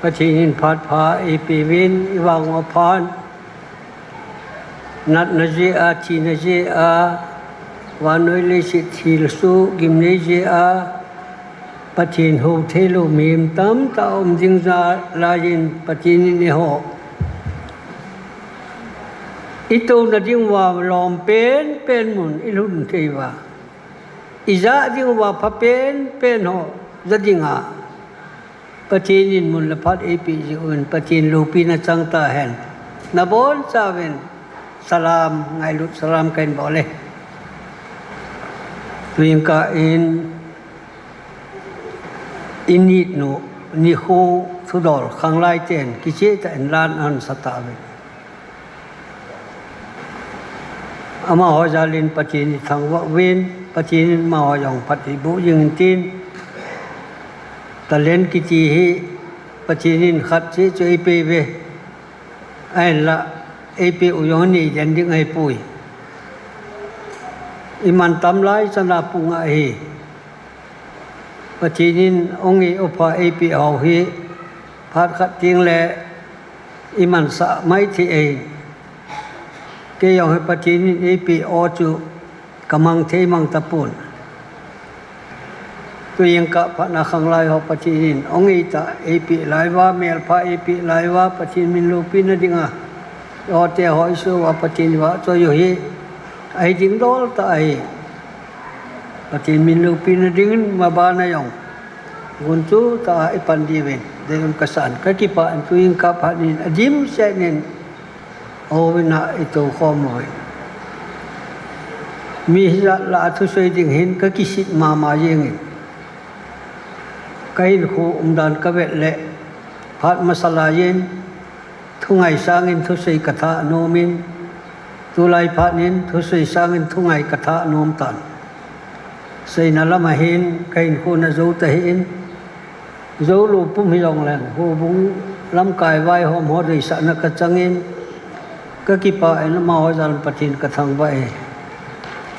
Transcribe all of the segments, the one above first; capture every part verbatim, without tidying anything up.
Pathen in phat pha eipeuvin, ivang u phat, natna jeh a, thina jeh a, vannoi leiset thilsoh gimnei jeh a, Pathen hou theilou mihem tamtah aum ding jeh a, laiyin Pathen in eiho itouna diuva lom penpen mun ilhun thei uva, ijah diuva pha penpen ho ja dinga, Pathen in mun le phat eipeh jeh uvin, Pathen loupina chang tahen. Nabonchauvin salam, ngailut salam kahin bol e. Tuingkah in, init nu, nikho thudol, khanglai ten kichehtah in lan ahin sa tauvin. Amaho jal in Pathen ithangvah uvin, Pathen in amaho jong phat eiboh jing in tin. Talent kiti hi Pathen in khat cheh chu eipeuve. Ahinla, eipeh u jong anei den ding ahipoi. Iman tam lai chana pung ahi. Pathen in ong e opha eipeh ho hi, phat khat tengle imansah maithei ahi. Kei jong hi Pathen in eipeh o chu kamang thei mang tapon. Tuingkah phatna khanglai ho Pathen in ong eitah eipeh lai uva, melpha eipeh lai uva, Pathen min loupina dinga, ihote ho Isou a Pathen vahchoi u hi ahi ding dol tah ahi. Pathen min loupina dingin mabana jong gunchu tah a ipan diuvin deium kasan. Kakipah in tuingkah phat in adimset in houin a itou khom uvin. Mi hijat lah a thusei ding hin kakisit mama jengin, kahinkho umdan kavet le phat masa laiyin thungai sangin thusei kathah nomin, tulai phat in thusei sangin thungai kathah nom tan. Seina lam ahin kahinkho najou tahih in, joulou pum hijongleng houbung lamkai vaihom ho deisahna kachangin, kakipah in amaho jal Pathen kathangvah e.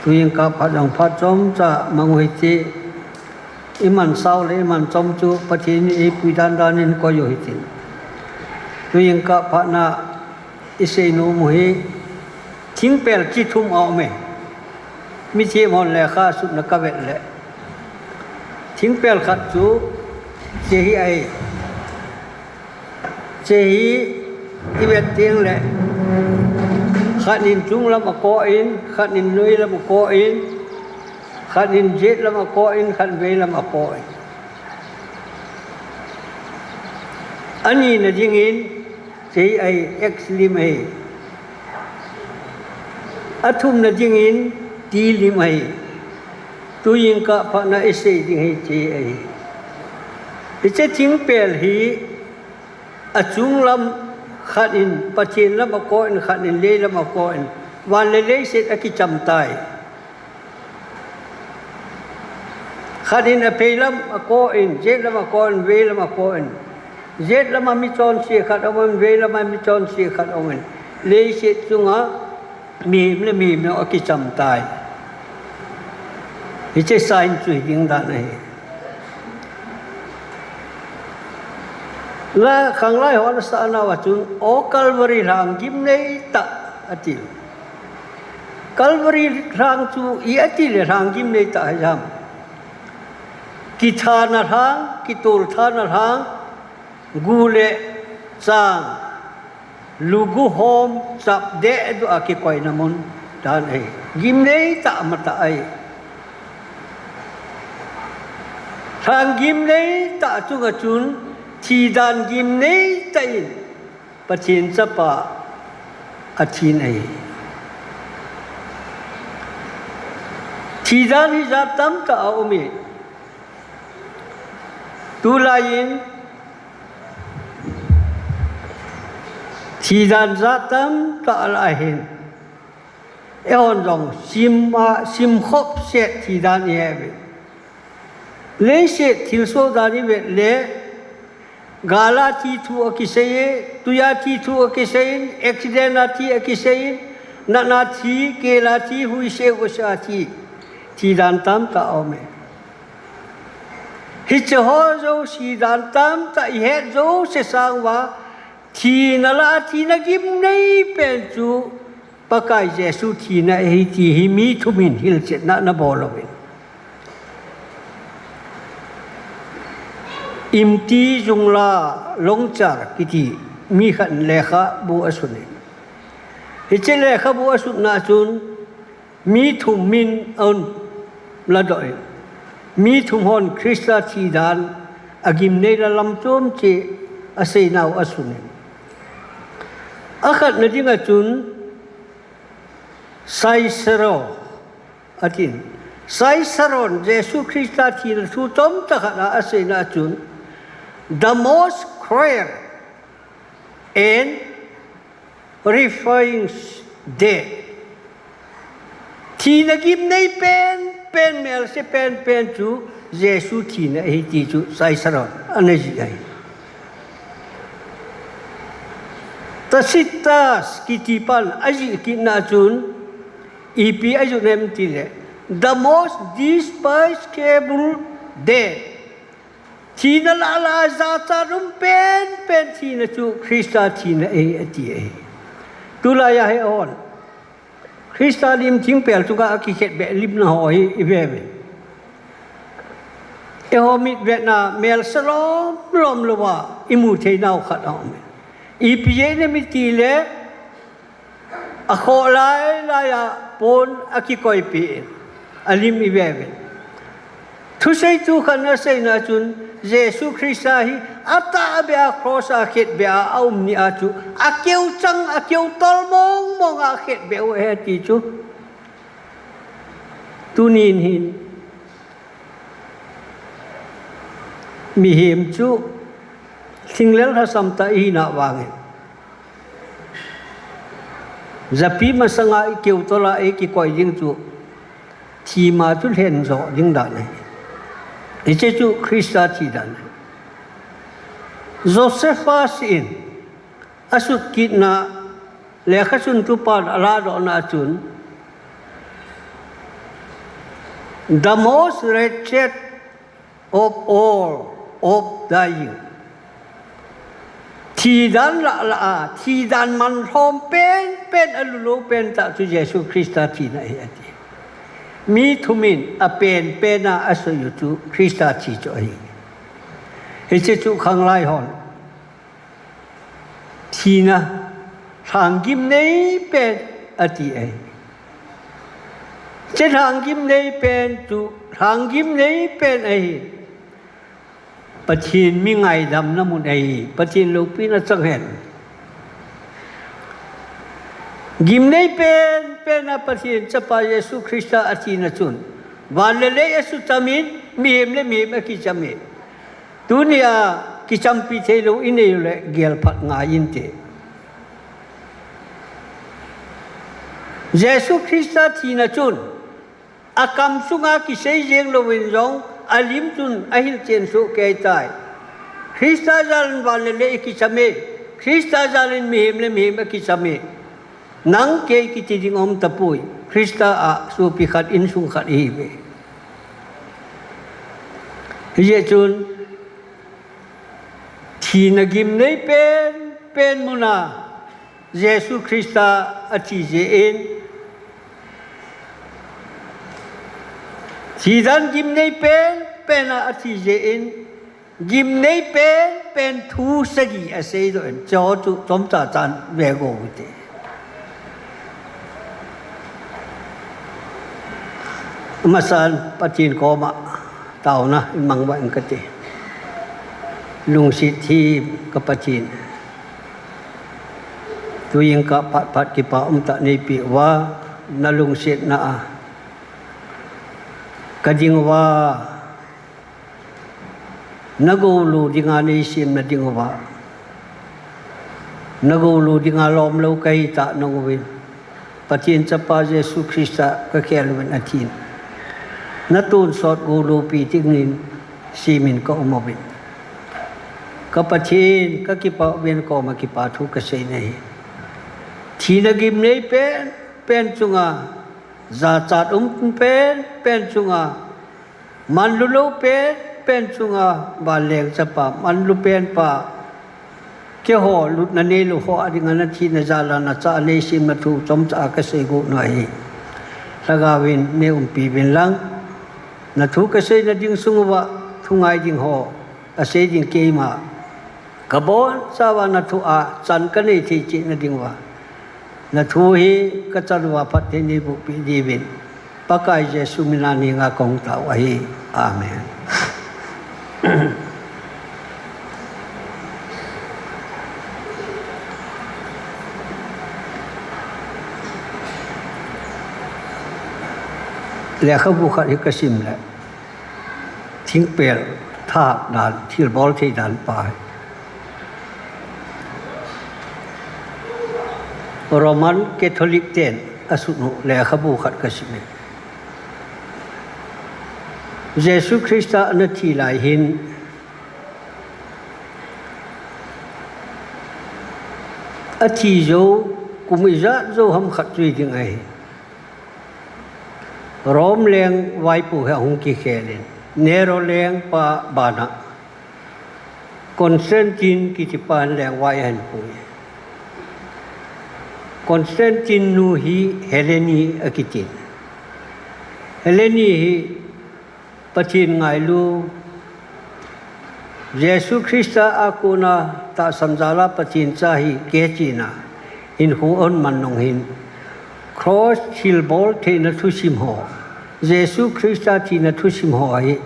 Tuingkah phat jong phat chomcha mang u hite. Imansah u le imanchom chu Pathen in eipui dandan in koi u hitin. Tuingkah phatna isei nom u hi thingpel chi thum aume. Mithem hon lekha sutna kavet le, thingpel khat chu hiche hi ahi. Hiche hi ivet tengle, khat in chunglam akoh in, khat in noilam akoh in, khat in jetlam akoh in, khat veilam akoh in. Anina dingin hiche hi ahi, X lim ahi. Athumna dingin T lim ahi. Tuingkah phatna isei ding hiche ahi. Hiche thingpel hi achunglam khat in Pathen lam akoh in, khat in leilam akoh in, van le leiset akicham tai. Khat in apheilam akoh in, jetlam akoh in, veilam akoh in. Jetlam a michonse khat aumin, veilam a michonse khat aumin. Leiset chunga mihem le mihem akicham tai. Hiche sign chu hiding dan ahi. La khanglai hon asah nauva chun, O Calvary lhang gimnei tah, ati. Calvary lhang chu i ati le lhang gimnei tah ahi jam. Kithana lhang, kitolthana lhang, gu le chang, lugu hom chap dehduh a kikoina mun dan ahi. Gimnei tah matah ahi. Lhang gimnei tah chunga chun thidan gimnei tah in Pathen Chapa athin ahi. Thidan hi jat tamtah aume. Tulaiyin thidan jat tamtah alah ahin, eihon jong sim a, simkhop set thidan iheuvin. Leiset thilsoh dan ivet le, gal a thi thu akisei e, tui a thi thu akisei in, accident a thi akisei in, natna thi, kel a thi, huise usa thi, thidan tamtah aume. Hiche ho jouse dan tamtah ihet jouse sanga, thina lah a thina gimnei pen chu Pakai Jesu thina ahi ti hi mi thum in hilchetna ana bol uvin. Imti Jungla Longchar kiti mi khat in lekhabu asun in. Hiche lekhabu asunna chun mi thum min ahin ladoh in. Mi thum hon Christa thi dan agimnei la lam chom cheh aseinau asun in. Akhatna dinga chun Cicero atin. Cicero'n Jesu Christa thina thu chomcha khat a aseina chun, the most cruel and horrifying death. Thina gimnei pen, pen melse pen, pen chu Jesu thina ahi ti chu Cicero'n ana jih ahi. Tacitus kiti pan ajih kitna chun, ipi ajih em tile, the most despicable death. Thina lah lah a jachat um pen, pen thina chu Christa thina ahi, ati ahi. Tulai a hi hon. Christa lim thingpel chunga akikhetbeh limna ho hi ive uve. Eiho mitvetna melse lom lom louva imu theinau khat aum e. Ipi jeh inem itile, akhoh lai lai a pon akikoipi in, alim ive uve. Thuseitu khat in aseina chun, Jesu Christa hi atahbeh a cross a khetbeh a aum ni a chu, akeu chang, akeu tol mong mong a khetbeh u ahi ti chu. Tunin hin, mihem chu thinglel lhasam tah ihina vangin, japi masanga ikeu tol a eikikoi ding chu, thima chu lhen jo ding dan ahi. Hiche chu Christa thi dan ahi. Josephus in asut kitna lekhasuntu pan aladohna chun, the most wretched of all of dying. Thi dan lah lah a, thi dan man lhom pen, pen alulou pen tah chu Jesu Christa thina ahi ati. Mi thum in apen pen a asoi u chu Christa thi chu ahi. Hiche chu khanglai hon thina lhang gimnei pen ati ahi. Hiche lhang gimnei pen chu lhang gimnei pen ahi. Pathen mi ngaidamna mun ahi, Pathen loupina chang hen. Gimnei pen, pen a Pathen Chapa Jesu Christa athina chun, van le lei asucham in, mihem le mihem akicham e. Tunia kichampi theilou inei uleh gelphat ngai inte. Jesu Christa thina chun, akam sunga kisei jeng louvin jong, alim chun ahilchen soh kei tai. Christa jalin van le lei akicham e, Christa jalin mihem le mihem akicham e. Nang kei kiti ding aum tapoi, Christa a sopi khat, insung khat ihiuve. Hijeh chun, thina gimnei pen, pen muna Jesu Christa athi jeh in, thi dan gimnei pen, pen a athi jeh in, gimnei pen, pen thu sagi aseidoh in, hicheho chu chomcha chan ve go ute. Amasan Pathen koma taona imang uvin kati. Lungset them ka Pathen. Tujingkah phat phat kipa umtah neipeh uva, nalungsetna a kading uva, nagoulu dinga neisemna ding uva, nagoulu dinga lomlou kahitah nung uvin, Pathen Chapa Jesu Christa kakhel uvin athin, natonsot goulupi dingin semin kaum uvin. Ka Pathen, kakipah uvin, koma kipa thu kasei nahi. Thina gimnei pen pen chunga, jachat um pen pen chunga, manlu lou pen pen chunga vanleng chapa, manlu penpa, keiho lutna neilou ho adinga nathina jal a nacha neisemna thu chomcha kasei got u ahi. Lhagao in neiumpi uvin lang, nathu kaseina ding sung uva thu ngai ding ho asei ding keima kabonchauva nathu a chan kanei thei cheh na ding uva, nathu hi kachan uva phatthei neiboh peh diuvin, Pakai Jesu mina henga kahung tao u ahi. Amen. Lekhabu khat hi kasim le, thingpel tha dan, thilbol thei dan pa hi Roman Catholic ten asut u lekhabu khat kasim e. Jesu Christa ana thi lai hin, athi jou, kum ijat jou ham khat chu hiding ahi. Rome leng vaipo hi ahung kikhel in, Nero lengpa bana Constantine kitipa lengvai ahin pui. Constantine nu hi Heleni akitin. Heleni hi Pathen ngailu, Jesu Christa a kona tahsan jal a Pathen cha hi kihechena hinkho ahung man nung hin, Cross thilbol theina thusim ho, Jesu Christa thina thusim ho hi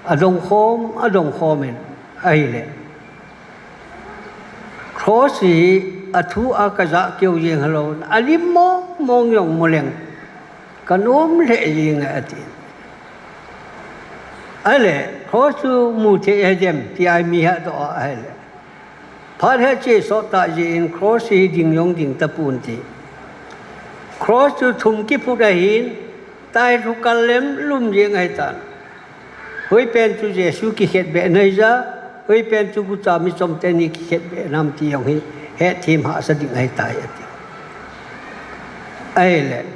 adong khom, adong khom in ahile, Cross hi athu a kajah keu jeng hilou, alim mong mong jong mu leng kanom lheh jeng e ati. Ahile, Cross chu mu thei hidem tia mi hahdoh a ahile, phat heche sot tah jeh in Cross hi ding jong ding tapon ti. Cross chu thum kiphut ahin, tailhu kal lem lum jeng ahitan. Hoipen chu Jesu kikhetbehna hija, hoipen chu gucha michom teni kikhetbeh nam ti jong hi hetthem hahsa ding ahitai ati. Ahile,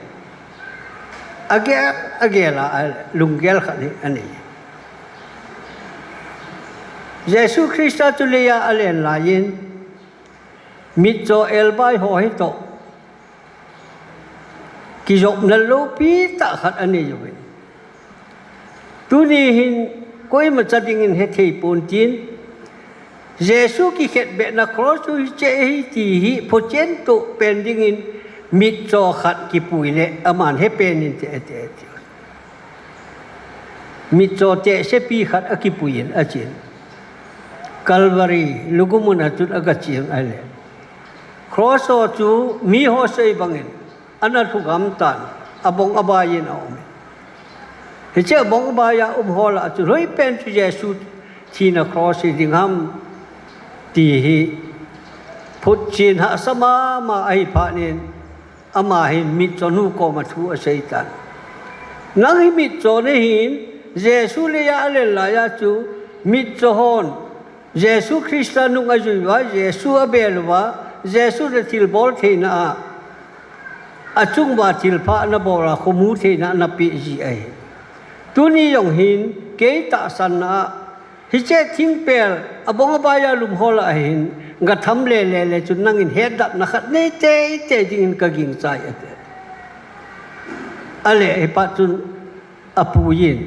agel, agel a, ahile, lunggel khat hi anei. Jesu Christa chu leiya alen laiyin, mitcho elbai ho hitoh kijopna loupi tah khat anei uvin. Tuni hin koimacha dingin hethei pontin, Jesu kikhetbehna Cross chu hiche ahi ti hi phochen toh pen dingin mitcho khat kipui le aman hepen inte ati, ati. Mitcho tehsepi khat akipuiyin achin, Calvary lugumun a chun agachen ahile, Cross ho chu miho sei bangin ana lhugam tan, abong abaiyin aumin. Hiche abong abaiya um ho lah a chun hoipen chu Jesu thina Cross hi ding ham ti hi phutchen hahsa mama ahi phatnin, ama hin mitchonu koma thu aseitan. Nang hi mitcho nahin, Jesu leiya alen laiya chu mitcho hon Jesu Christa nung ajui uva, Jesu abel uva, Jesu na thilbol theina a, achung uva thilpha nabol a khomu theina napeh ji ahi. Tuni jong hin kei tahsanna a, hiche thingpel abong abaiya lum ho lah a hin gatham lele le chun nangin hetdatna khat nei teitei dingin kagingchai ati. Ahile hiphat chun apuiyin,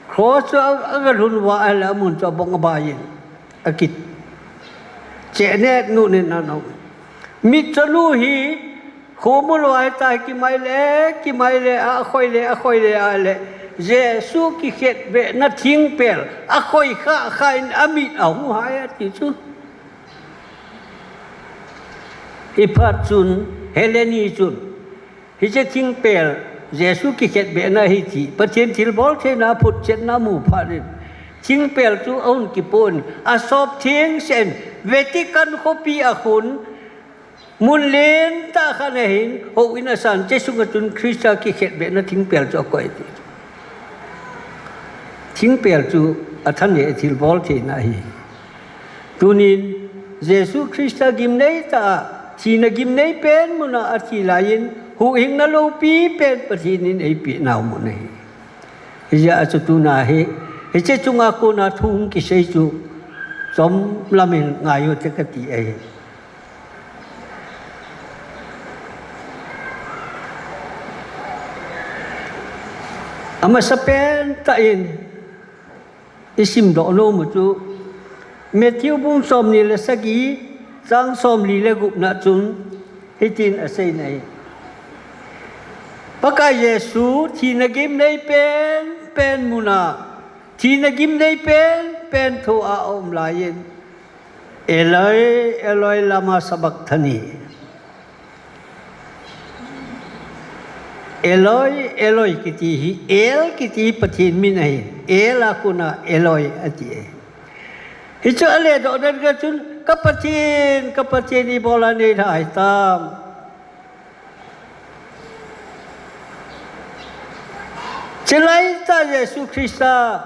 Cross chu agalhun uva ahile amun chu abong abaiyin akichehnet nutnin ana um. Mitchonu hi khomu lou ahitai, kimai le, kimai le, akhoi le, akhoi le ahile, Jesu kikhetbehna thingpel akhoi khah khah in amit ahung hai ati chu. Hiphat chun Heleni chun hiche thingpel Jesu kikhetbehna ahi ti, Pathen thilbol theina phutchetna amu phatnin, thingpel chu ahung kipon, asop thengsel in, Vatican khopi a khun, mun lentah khat ahin houin asan, hiche sunga chun Christa kikhetbehna thingpel chu akoi ti. Thingpel chu athanei thilbol theina ahi. Tunin Jesu Christa gimnei tah a, thina gimnei pen muna athi laiyin, huhhingna loupi pen Pathen in eipeh nau mun ahi. Hijeh a chu tuna hi Hiche chunga kona thu hung kisei chu chomlam in ngai u te kati ahi. Amasapen tah in isimdoh nom u chu Matthew bung somni le sagi, chang somli le gupna chun hitin asei in ahi. Pakai Jesu thina gimnei penpen muna, thina gimnei penpen thoa aum laiyin, Eloi, Eloi, lama sabachthani. Eloi, Eloi kiti hi, El kiti Pathen min ahi. El a kona Eloi ati ahi. Hichu aledoh dan kah chun, ka Pathen, ka Pathen, ibola neilhah ahitam. Chulai tah Jesu Christa,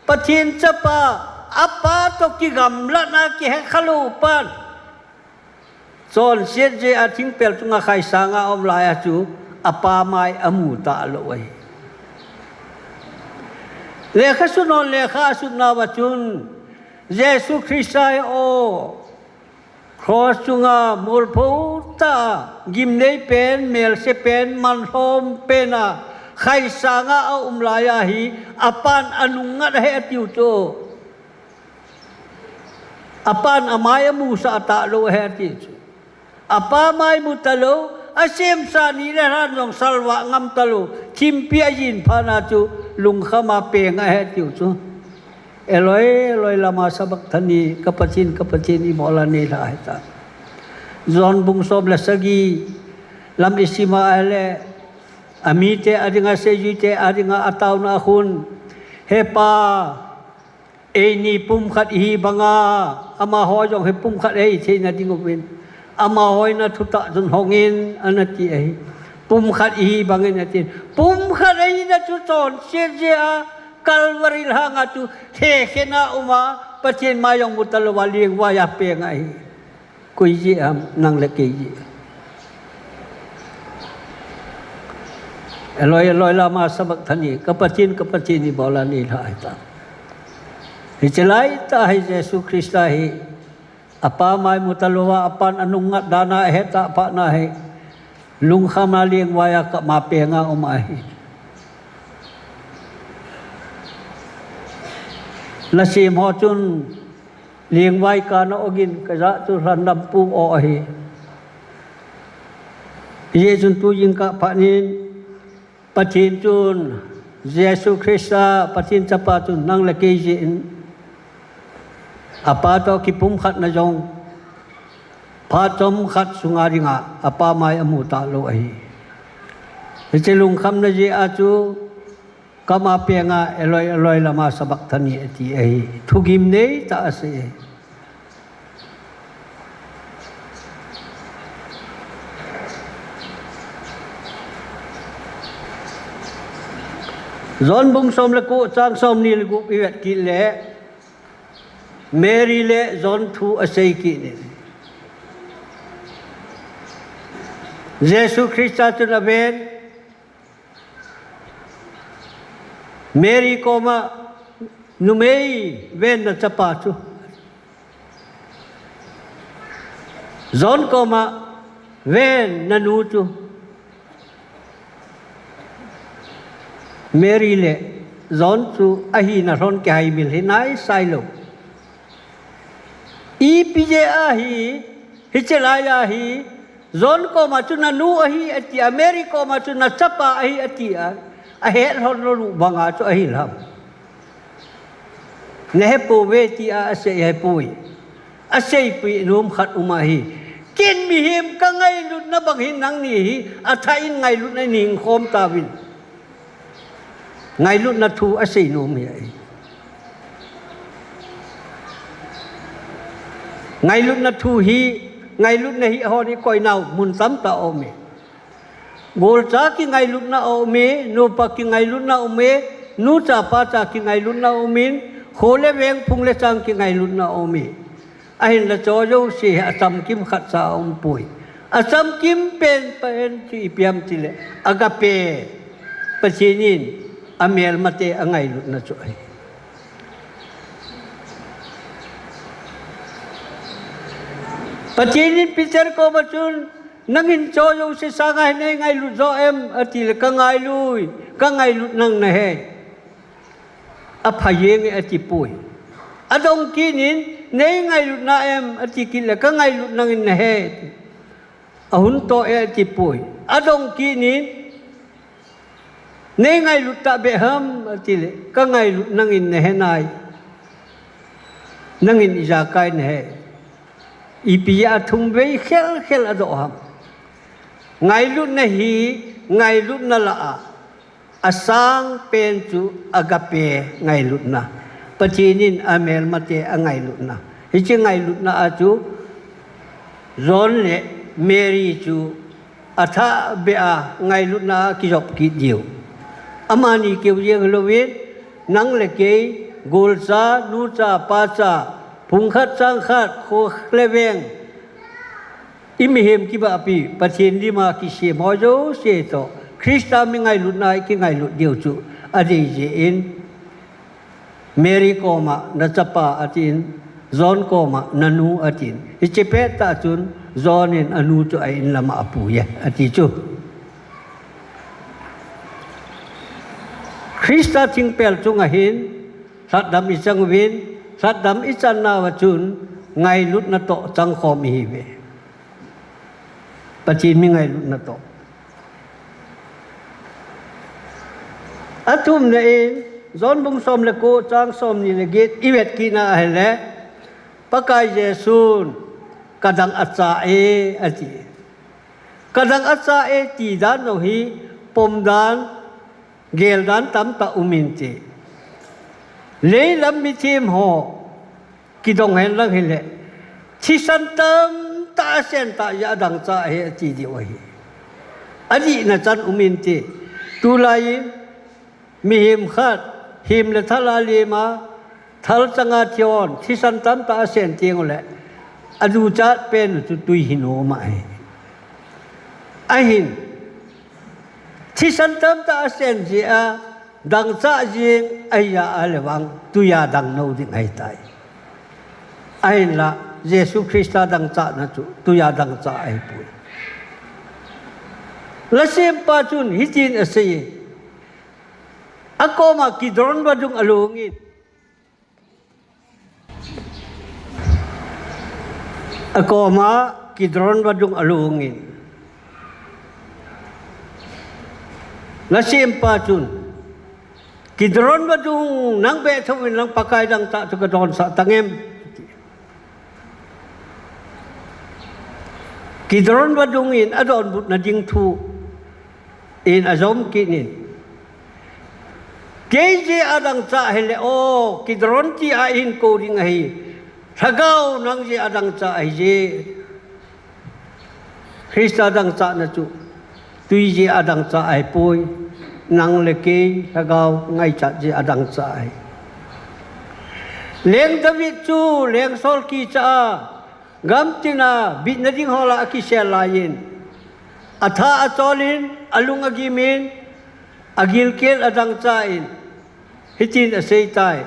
Pathen Chapa, Apa toh kigamlatna kihekhalou pan, chonset jeh a thingpel chunga khaisanga aum laiya chu Apa mai amu talou ahi. Lekhasun hon lekha asutnauva chun, Jesu Christa hi o, cross chunga molpho tah a gimnei pen, melse pen, manlhom pen a khaisanga aum laiya hi Apan anungngat ahi atiu chu. Apan amai amusah talou ahi ati chu. Apa mai mu talou, asemsa ni le lhan jong salvah ngam talou, thimpi ajin phatna chu lungkham a peng ahi atiu chu. Eloi, Eloi, lama sabachthani, ka Pathen, ka Pathen, ibola neilhah ahitam. John bung som le sagi lam isim a ahile, amite adinga, seijuite adinga ataona a khun, He Pa, eini pumkhat ihi banga, amaho jong hi pumkhat ahi theina dinguvin, amaho in athutah chun hongin, anati ahi. Pumkhat ihi bangin atin. Pumkhat ahina chu chonset jeh a Calvary lhanga chu lhekhen a uma, Pathen mai jong mu talouva lengvai a peng ahi. Koi jeh ham, nang le kei jeh? Eloi, Eloi, lama sabachthani, ka Pathen, ka Pathen, ibola neilhah ahitam. Hiche laitah hi Jesu Christa hi Apa mai mu talouva, Apan anungngat dan a ahetah phatna hi lungkham a lengvai a kap ma peng a um ahi. Nasem ho chun lengvai kana ogin, kajah chu lhandampu o ahi. Hijeh chun tujingkah phatnin Pathen chun, Jesu Christa, Pathen Chapa chun nang le kei jeh in Apa toh kipumkhatna jong phat chomkhat sunga dinga Apa mai amu talou ahi. Hiche lungkhamna jeh a chu kap ma peng a Eloi, Eloi, lama sabachthani ati ahi. Thugimnei tah asei ahi. John bung som le ko, chang somni le gup ivet kit le, Mary le John thu asei kit in, Jesu Christa chun aven, Mary koma, Numei, ven nachapa chu. John koma, ven nanu chu. Mary le John chu ahina lhon kihaimil hi naisailou. Ipi jeh a hi, hiche laiya hi, John koma chu nanu ahi atia, Mary koma chu nachapa ahi atia, ahet lhon lou banga chu ahil ham? Nahepouve tia asei ahipoi. Aseipeh nom khat um ahi. Ken mihem kangailutna bang hi nangni hi athah in ngailutna in hingkhom tauvin. Ngailutna thu asei nom hi ahi. Ngailutna thu hi, ngailutna hi hon ikoinau mun tamtah aume. Golcha kingailutna aume, nupa kingailutna aume, nucha pacha kingailutna aumin, kho le veng phung le chang kingailutna aume. Ahinla chujouse hi achamkim khatcha aumpoi. Achamkim penpen chu ipi ham tile, agape, Pathen in amelmate angailutna chu ahi. Pathen in Peter koma chun, nangin cho jouse sanga hin nei ngailut jo em, ati le, ka ngailut, ka ngailut nang nahe. Apha jeng e ati poi. Adong kit in, nei ngailut na em, ati kit le, ka ngailut nangin nahe. Ahung to e ati poi. Adong kit in, nei ngailut ta be ham, ati le, ka ngailut nangin nahe nai. Nangin ijakai nahe. Ipi a thum vei khel khel adoh ham. Ngailutna hi, ngailutna lah a asang pen chu agape ngailutna. Pathen in amelmate angailutna. Hiche ngailutna a chu John le Mary chu athah beh a ngailutna a kijop kit diu. Amani keu jeng louvin, nang le kei, golcha, nucha, pacha, phung khat, chang khat, kho le veng, i mihem kibahpi, Pathen lim a kisem ho jouse toh, Christa mi ngailutna i kingailut diu chu adei jeh in, Mary koma, na chapa, atin, John koma, na nu, atin. Hiche pettah chun, John in anu chu a in lam a apui e, ati chu. Christa thingpel chunga hin, lhatdam i chang uvin, lhatdam i chan nauva chun, ngailutna toh changkhom ihiuve. Pathen mi ngailutna toh. Athumna in, John bung som le ko, chang somni le get, i vet kit na ahile, Pakai Jesun, ka dang achah e, ati. Ka dang achah e, ti dan jong hi, pom dan, gel dan tamtah um inte. Leilam mithem ho, kidong hen lang hile, thisan tamtah asen tah jeh a adang chah ahi ati diu ahi. Adihna chan um inte. Tulai in, mihem khat, hem le thal a lem a, thal changa thi hon, thisan tamtah asen teng ule, aduchat pen u chu tui hi nom ahi. Ahin, thisan tamtah asen jeh a, dangchah jeng ahi a le vang, tui a dang nou ding ahitai. Ahinla, Jesu Christa dangchahna chu, tui a dangchah ahipoi. Lasempa chun hitin asei e, akoma Kidron vadung alhung in, akoma Kidron vadung alhung in. Lasempa chun, Kidron vadung nang beh thou in lang Pakai dangchah chu ka donsah tang em? Kidron vadung in adonbutna ding thu in ajom kit in. Kei jeh a dangchah ahile, o, Kidron ti a ihin kou ding ahi. Lhagao nang jeh a dangchah ahije. Christa dangchahna chu, tui jeh a dangchah ahipoi. Nang le kei, lhagao ngaichat jeh a dangchah ahi. Leng David chu, leng sol kicha a, gamtin a, bitna ding hol a akisel lai in, atha achol in, alung agim in, agilkel adangchah in, hitin asei tai.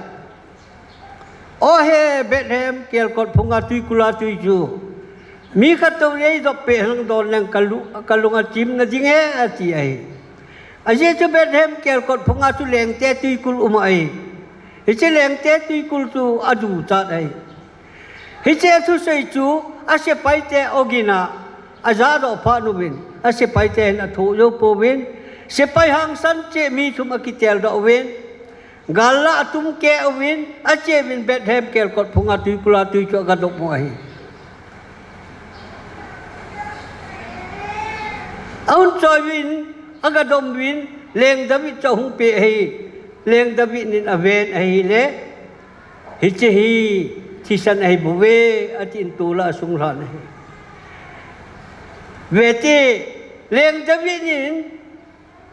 O he, Bethlehem kelkot phunga tuikul a tui chu, mi khat toh eidop peh hen lang don leng ka lu-, ka lung achimna ding e, ati ahi. Ajeh chu Bethlehem kelkot phunga chu lengte tuikul um ahi. Hiche lengte tuikul chu aduchat ahi. Hiche athusei chu asepaite ogin a ajahdoh phat uvin, asepaite hin athoh jou pouvin, sepai hangsan cheh mi thum akitel doh uvin, gal lah a atum keh uvin, ache uvin Bethlehem kelkot phunga tuikul a tui chu agadop u ahi. Ahung choi uvin, agadom uvin, leng David chu ahung peh ahi, leng David in aven ahile, hiche hi thisan ahibouve, atin tol a asunglhan ahi. Vete, leng David in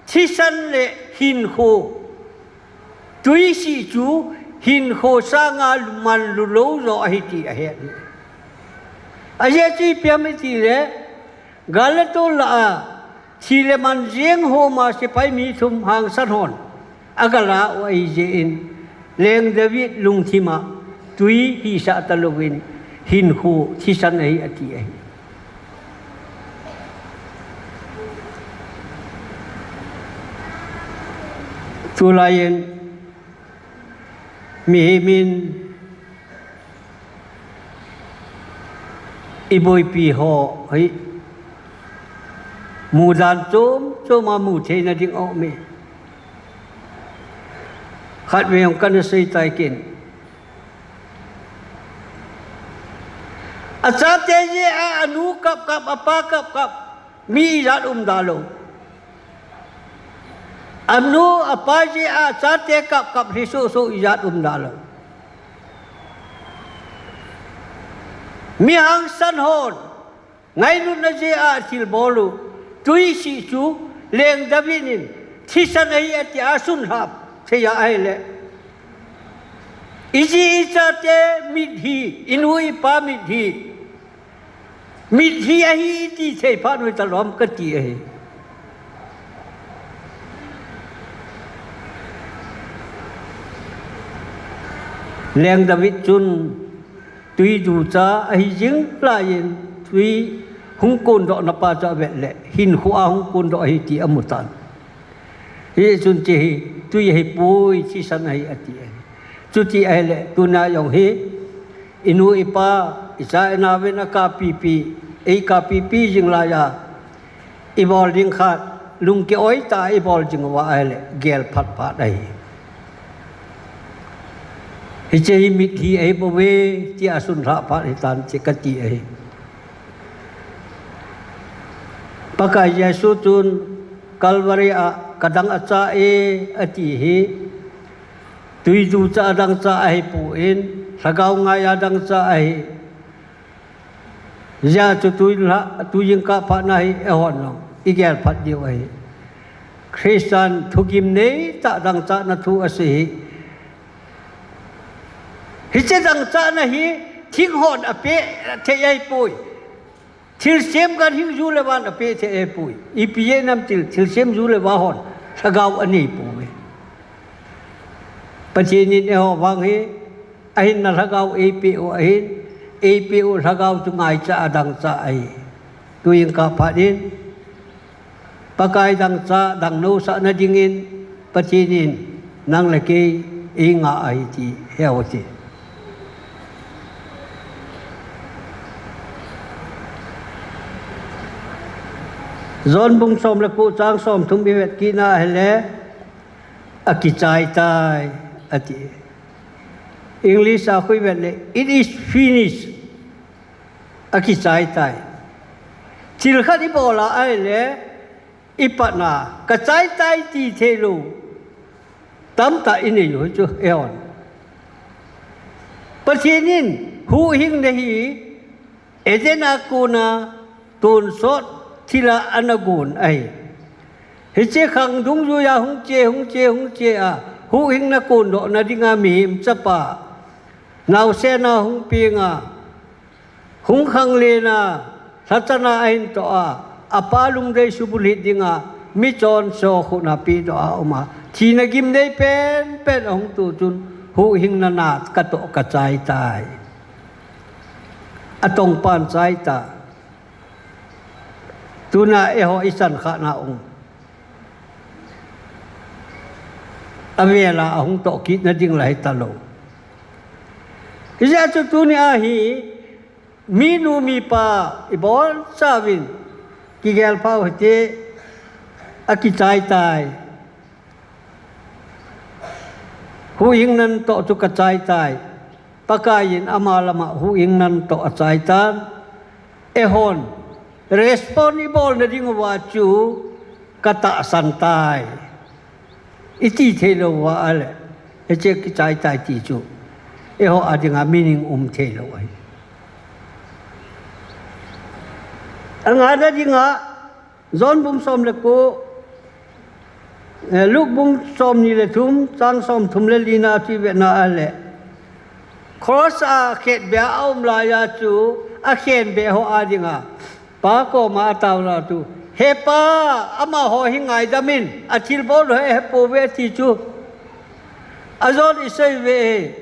thisan le hinkho, tui sih chu hinkho sanga manlu lou joh ahi ti ahet. Ajeh chu ipi ham itile, gal le tol lah a, thi le man jeng homa sepai mi thum hangsan hon agalah u ahijeh in, leng David lungthim a tui hisah talouvin, hinkho thisan ahi ati ahi. Tulai in mihem in iboipi ho hi mudan chom chom a mu theina ding aum e. Khatvei jong kana seitai ken. Achate jeh a anu kap kap, apa kap kap, mi ijat um da lou. Anu apa jeh a achate kap kap hi soh soh ijat um da lou. Mi hangsan hon ngailutna jeh a thilbol u, tui sih chu Leng David in thisan ahi ati a sun lhap thei a ahile, iji ichate mithi, inu ipa mithi, mithi ahi iti thei phat u hitalou ham kati ahi. Leng David chun tui ducha ahi jing laiyin, tui hung kondohna pa chu avet le hinkho a hung kondoh ahi ti amu tan. Hichun hiche hi tui ahipoi, thisan ahi ati ahi. Chuti ahile tuna jong hi inu ipa, icha inauvin akapipi, eikapipi jing laiya ibol ding khat lungki oi tah a ibol jing uva ahile gel phat phat ahi. Hiche hi mithi ahibouve tia sun lhah phat hitan ti kati ahi. Pakai Jesu chun Calvary a kadang acha e ati hi, tui ducha a dangcha ahipon, lhagao ngai a dangcha ahi. Hijeh chun tui lha, tui jingkah phatna hi eihon jong igel phat diu ahi. Christan thugim neitah dangchahna thu asei hi. Hiche dangchahna hi thinghon apeh thei ahipoi. Thilsem ganhing ju le van apeh thei ahipoi. Ipi jeh ham itile thilsem ju le va hon lhagao aneipouve. Pathen in eiho vang hi ahinna lhagao eipeh u ahin, eipeh u lhagao chu ngaicha a dangcha ahi. Tui jingkah phat in Pakai dangcha dangnousahna dingin Pathen in nang le kei eingah ahi ti heu hite. John bung som le ko chang somthum ivet kit na ahile, akichai tai ati. English a khu ivet le, "It is finished." Akichai tai. Thil khat ibol a ahile, ipatna kachai tai ti theilou tamtah inei u chu eihon. Pathen in huhhingna hi Eden a kona tonsot thil a ana gon ahi. Hiche khang dungjuia hung che, hung che, hung che a, huhhingna kondohna dinga mihem chapa naosen a hung peng a, hung khanglen a, lhachana ahin toh a, apa lungdei subulhit dinga michonse ho khut a pehdoh a um a, thina gimnei penpen ahung toh chun huhhingna na katoh kachai tai. Atongpan chai ta. Tuna eiho ichan khahna um, avela ahung toh kitna ding la hitalou. Hijeh chun tunia hi minu mipa ibonchauvin kigelphau hite, akichai tai. Huhhingnan toh chu kachai tai. Pakai in ama lama huhhingnan toh achai tan. Eihon respond ibolna dinguva chu katahsan tai, iti theilou uva ahile, hiche kichai tai ti chu eiho a dinga meaning um theilou ahi. Angana dinga John bung som le ko, eh, Luke bung somni le thum, chang somthum le lina chu ivetna ahile, cross a khetbeh a aum laiya chu akhenbeh ho a dinga Pa koma ataona chu, He Pa, amaho hi ngaidam in, athilbol u hi ahepouve ati chu. Ajon isei uve.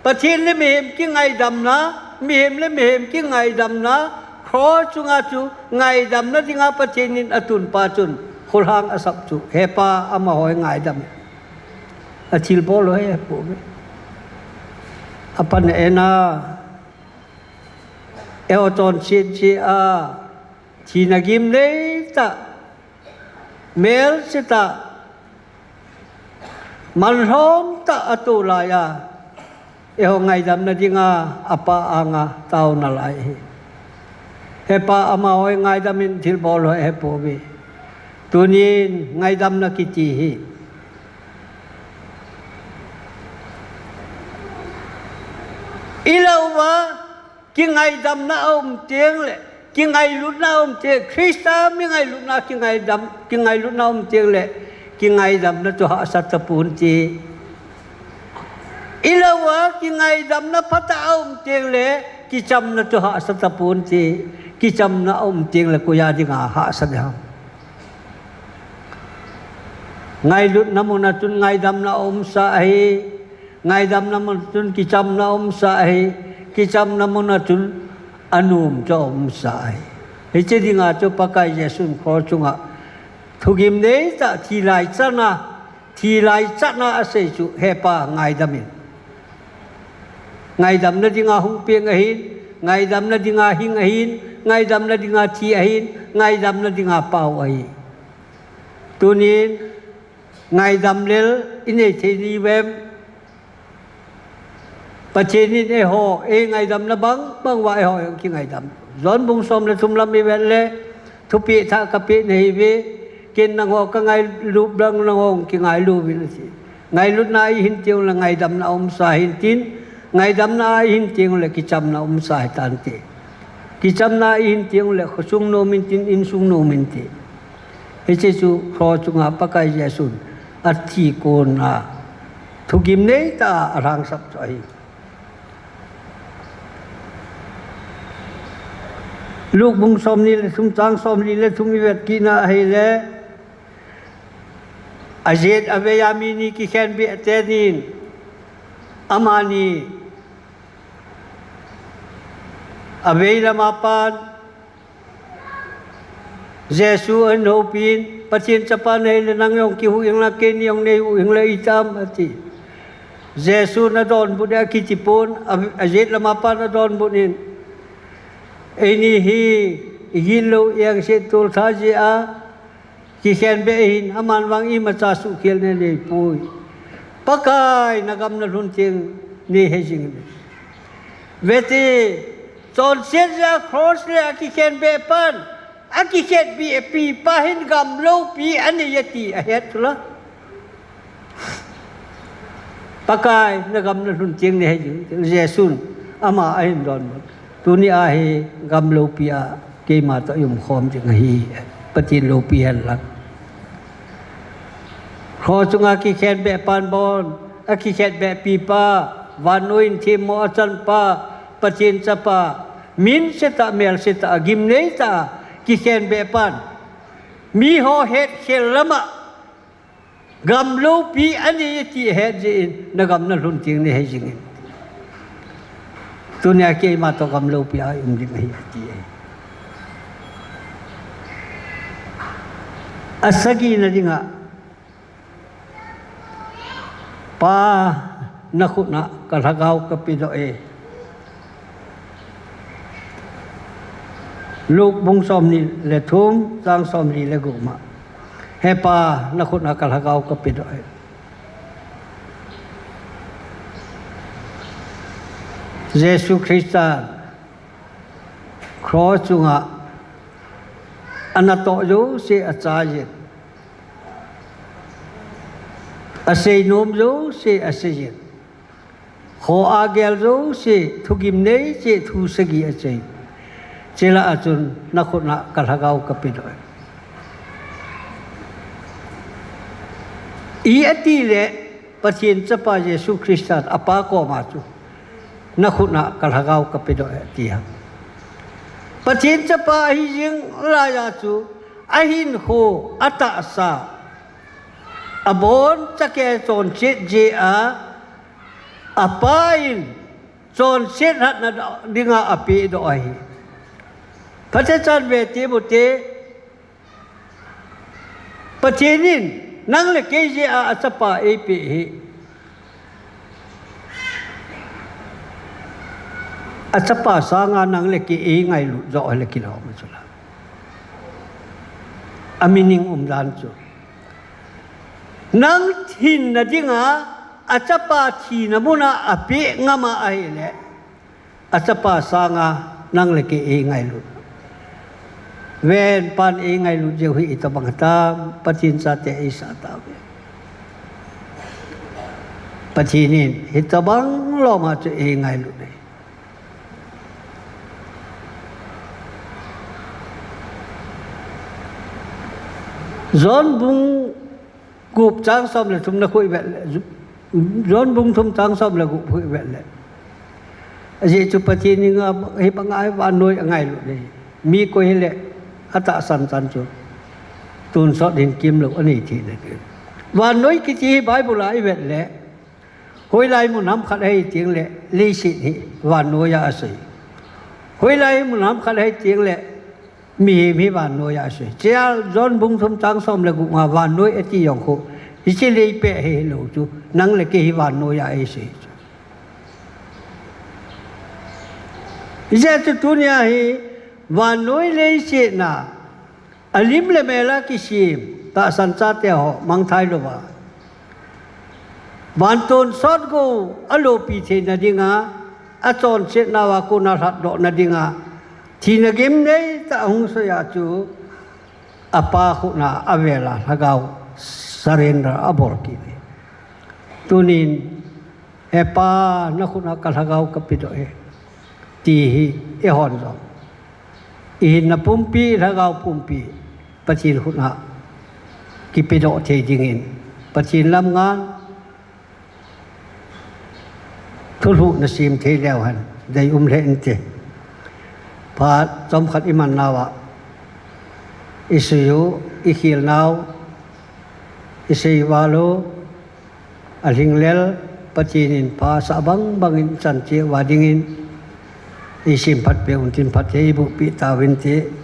Pathen le mihem kingaidamna, mihem le mihem kingaidamna, cross chunga chu ngaidamna dinga Pathen in atun pa chun, khulhang asap chu, he pa amaho ngaidam. Athilbol ho he pu. Apan ena, eiho chonset jeh a, thina gimnei tah, melse tah, manlhom tah ato laiya, eiho ngaidamna dinga apa anga taona lai hi. He pa amaho ngaidam in thilbol ho he pu. Tunin ngaidamna kiti hi. Ilah uva, kingaidamna aum teng le, kingailutna aum teng, Christa mi ngailutna kingaidam, kingailutna aum teng le, kingaidamna chu hahsa tapon ti. Ilah uva, kingaidamna phatah aum teng le, kichamna chu hahsa tapon ti. Kichamna aum teng le, koiya dinga hahsa ding ham. Ngailutna muna chun ngaidamna aumsa ahi. Ngaidamna muna chun kichamna aumsa ahi. Kichamna muna chun anom chu aumsa ahi. Hiche dinga chu Pakai Jesun cross chunga thugimnei tah thi lai chana, thi lai chana asei chu he pa ngaidam in. Ngaidamna dinga hung peng ahin, ngaidamna dinga hing ahin, ngaidamna dinga thi ahin, ngaidamna dinga pao ahi. Tunin ngaidam lel inei thei diu vem? Pathen in eiho, eingaidamna bang, bang uva eiho kingaidam. John bung som le thum lam ivet le, thupeh thah kapeh nahiuve, ken nangho kangailu bang nangho kingailu uvin ati. Ngailutna ihin teng le ngaidamna aumsa hintin, ngaidamna ihin teng le kichamna aumsa hitante. Kichamna ihin teng le khosung nom intin, insung nom inte. Hiche chu cross chunga Pakai Jesun athi kona thugimnei tah a alhangsap chu ahi. Luke bung somni le thum chang somli le thum ivet kitna ahile, ajet avei a mi ni kikhenbeh tenin, amani avei lama pan Jesu ahin houpin, Pathen chapa nahile nang jong kihuh inlang, keini jong neihuh inlang itam ati. Jesun adonbut in akitipon, a, ajet lama pan adonbut in, eini hi igitlou, iengset, toltha jeh a kikhenbeh ahin, aman vang imacha suhkhel neipoi. Pakai, nagam nalhun teng neihejing in. Vete, chonset jeh a cross le akikhenbeh pan, akikhenbeh pi pa hin gam loupi anei ati ahet chula. Pakai, nagam nalhun teng neihejing, Jesun ama ahin donbut. Tunia hi gam loupi a keima toh iumkhom ding ahi, Pathen loupi henlang. Cross chunga kikhenbeh pan bon, akikhenbeh pi pa, vannoi in themmo achan pa, Pathen chapa, minse tah, melse tah, agimnei tah a kikhenbeh pan, miho hetkhel lama gam loupi anei ati ahet jeh in, nagam nalhun teng neihejing in. Tunia keima toh gam loupi a ium ding ahi ati ahi. Asagina dinga, Pa, nakhut a kalhagao kapedoh e. Luke bung somni le thum, chang somli le gup ma. He Pa, nakhut a kalhagao kapedoh e. Jesu Christa cross chunga anatoh jouse achaiyin, aseinom jouse aseiyin, kho a gel jouse thugimnei cheh thu sagi achai. Chule achun, nakhut a kalhagao kapedoh e. I ati le, Pathen chapa Jesu Christan apa koma chu, nakhut a kalhagao kapedoh e ati ham. Pathen chapa ahijing laiya chu, ahinkho, atahsa, abonchauva chonset jeh a, Apa in chonset hatna dinga apehdoh ahi. Phatechan ve tibute, Pathen in nang le kei jeh a achapa eipeh hi. Achapa sanga nang le kei eingailut joh le kilom chu la. A meaning umdan chu. Nang hinna dinga achapa thina muna apeh ngama ahile, achapa sanga nang le kei eingailut. Ven pan eingailut jeh u hi itobang tam, Pathen chate eisah tauve. Pathen in hitobang loma chu eingailut e. John bung gup chang som le thum na khu ivet le, John bung thum chang som le gup khu ivet le. Ajeh chu Pathen in nga hi banga hi vannoi angailut e. Mi koi hile atahsan chan chu tonsot hin kimlou anei thei nai. Vannoi kiti hi Bible a ivet le, hoilai mun ham khat ahi teng le, leiset hi vannoiya asei. Hoilai mun ham khat ahi teng le, mihem hi vannoiya asei. Chea John bung thum chang som le gup nga vannoi ati jong khu, hiche lei peh hi hilou chu, nang le kei hi vannoiya eisei chu. Hijeh chun tunia hi vannoi leiset na, alim le mel a kisem tahsan chate ho mangthai louva, van tonsot gou alopi theina dinga, achonsetnauva kona lhatdohna dinga, thina gimnei tah ahung soiya chu, apa khutna avela lhagao surrender abol kit e. Tunin, He Pa, nakhutna kalhagao kapedoh e, ti hi eihon jong ihinna pumpi, lhagao pumpi Pathen khutna kipedoh thei dingin, Pathen lam ngan thulhuh nasem thei leu hen deium lheh inte. Phat chomkhat imannauva, isei u, ikhelnau, isei val u, alhinglel, Pathen in phasah bangbangin ichan cheh uva dingin, eisemphat peh untin phatthei eibohpeh tauvinte.